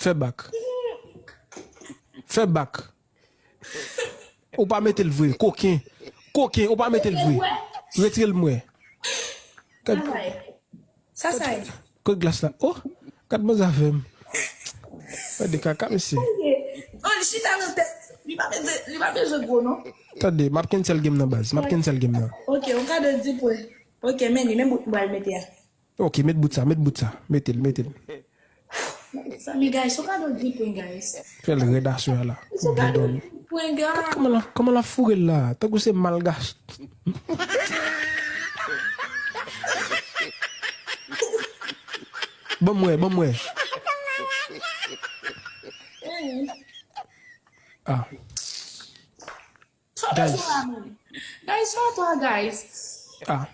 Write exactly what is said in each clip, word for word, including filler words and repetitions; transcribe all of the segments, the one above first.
Fè bak. Fè bak. Ou pa mete l vre, koken. Koken, ou pa mete l vre. Retire l m wè. Gad, Sa sa ye? Kot glas la? Oh, gad manzè avè m. Gade kaka mesye. Oh, li chita nan tèt. Li pa bezwen, li pa bezwen gwo non. Tande, m ap cancel game nan baz. M ap cancel game nan. Ok, yon kado di pwen. Ok, men li, men bout m pral mete a. Ok, met bout sa, met bout sa. Mete l, mete l. Mezanmi, guys, yon kado di pwen, guys. Fè l rèd aswè a la. Ou byen dòmi. Gad kòman l ap, kòman l ap foure l la. Tankou se malgache. Ban m wè, ban m wè. Ah. Guys. Guys, sòt la, guys. Ah.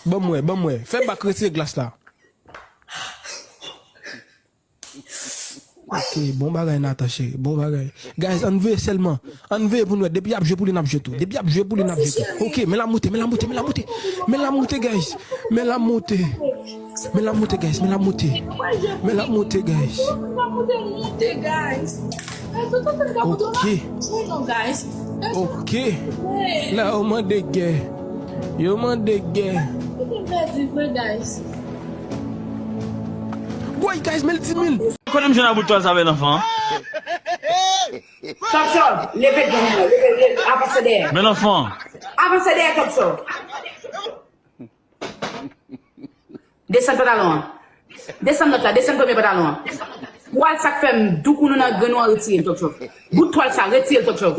Ban m wè, ban m wè. Fè bak retire glas la. Ok, bon bagay Nathan cheri, bon bagay. Guys, ann veye sèlman. Ann veye pou n wè. Depi y ap jwe pou li, n ap jwe tou. Depi y ap jwe pou li, n ap jwe tou. Ok, men l ap moute, men l ap moute, men l ap moute. Men l ap moute, guys. Men l ap moute. Men l ap moute, guys, men l ap moute. Men l ap moute, guys. Ok. Ok. La, yo mande gè. Yo mande gè. Woy, guys, men l di mil. Kote m jwenn a bout twal sa, bèl anfan? Top Chòv, leve gang nan, leve, leve, avanse dèyè. Bèl anfan. Avanse dèyè, Top Chòv. Desann pantalon an. Desann lòt la, desann premye pantalon an. Twal sa k fè m doukounou nan grenn ou an, retire l, Top Chòv. Bout twal sa, retire l, Top Chòv.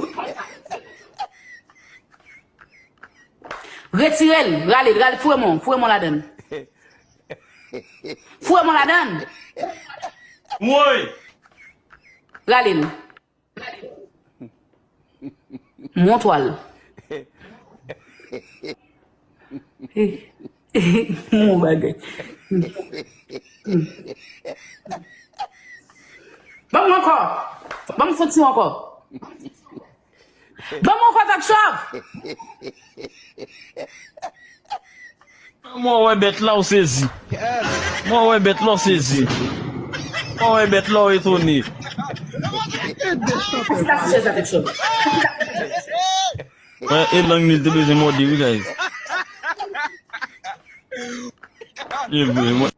Retire l, rale l, rale, foure men w, foure men w ladann. Foure men w ladann. Woy! Rale l. Mon twal. Mon bagay. Ban m ankò. Ban m fon ti ankò. Ban m ankò, Top Chòv. Mwen wè bèt la, w sezi. Mwen wè bèt la, w sezi. Mwen wè bèt la, w etone. Piti la sou chèz la, Top Chòv. Mwen, e lang li te bezwen mòde, wi, guys. E vre, mwen.